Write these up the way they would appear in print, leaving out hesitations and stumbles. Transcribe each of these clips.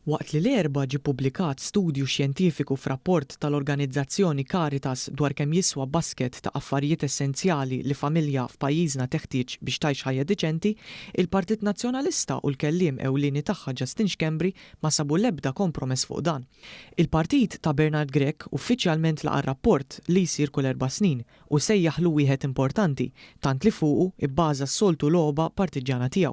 Waqt li l-Erbgħa ġie ppubblikat studju xjentifiku f'rapport tal-organizzazzjoni Caritas dwar kemm jiswa basket ta' affarijiet essenzjali li familja f'pajjiżna teħtieġ biex tgħix ħajja diċenti, il-Partit Nazzjonalista u l-kelliem ewlieni tagħha Justin Schembri ma sabu l-ebda kompromess fuq dan. Il-partit ta' Bernard Grech uffiċjalment laqa' r-rapport li jsir kull erba' snin u sejjaħlu wieħed importanti, tant li fuqu bbaża s-soltu logħba partiġġjana tiegħu.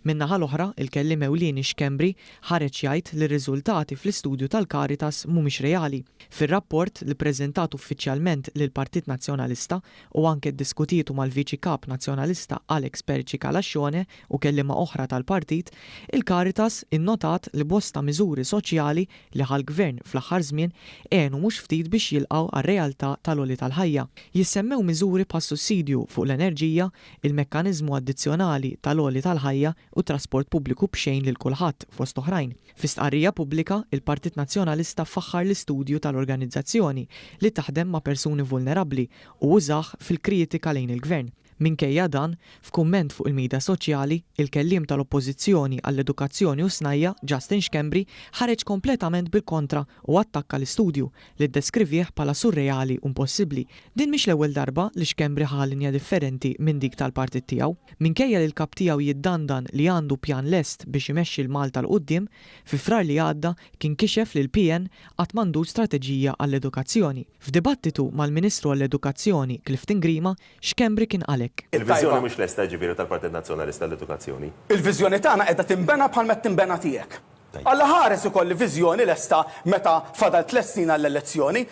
Min-naħa l-oħra, il-kelliem ewlieni Schembri ħareġ jgħid li r-riżultati fl-istudju tal-Caritas mhumiex reali. Fir-rapport, li ppreżentat uffiċjalment lill-Partit Nazzjonalista u anke ddiskutietu mal-Viċi Kap Nazzjonalista Alex Perici Calascione u kelliema oħra tal-partit, il-Caritas innotat li bosta miżuri soċjali li ħa l-Gvern fl-aħħar żmien għenu mhux ftit biex jilqgħu għar-realtà tal-għoli tal-ħajja. Jissemmew miżuri bħas-sussidju fuq l-enerġija, il-mekkaniżmu addizzjonali tal-għoli tal-ħajja u t-trasport pubbliku b'xejn lil kulħadd, fost oħrajn. Fi stqarrija pubblika, il-Partit Nazzjonalista faħħar l-istudju tal-organizzazzjoni li taħdem ma' persuni vulnerabbli u użah fil-kritika lejn il-Gvern. Minkejja dan, f'kumment fuq il-midja soċjali, il-kelliem tal-Oppożizzjoni għall-Edukazzjoni u s-Snajja', Justin Schembri, ħareġ kompletament bil-kontra u attakka l-istudju, li ddeskrivih bħala surreali u impossibbli. Din mhix l-ewwel darba li Schembri ħa linja differenti minn dik tal-partit tiegħu. Minkejja li l-kap tiegħu jiddandan li għandu pjan lest biex imexxi 'l Malta 'l quddiem, fi Frar li għadda kien kixef li l-PN qatt m'għandux strateġija għall-edukazzjoni. F'dibattitu mal-Ministru għall-Edukazzjoni Clifton Grima, Schembri kien qal hekk. Il-viżjoni mhux lesta jiġifieri tal-Partit Nazzjonalista għall-edukazzjoni. Il-viżjoni tagħna qiegħda tinbena bħalma qed tinbena tiegħek. Alla ħares ikolli viżjoni lesta meta fadal tlett snin għall-elezzjoni.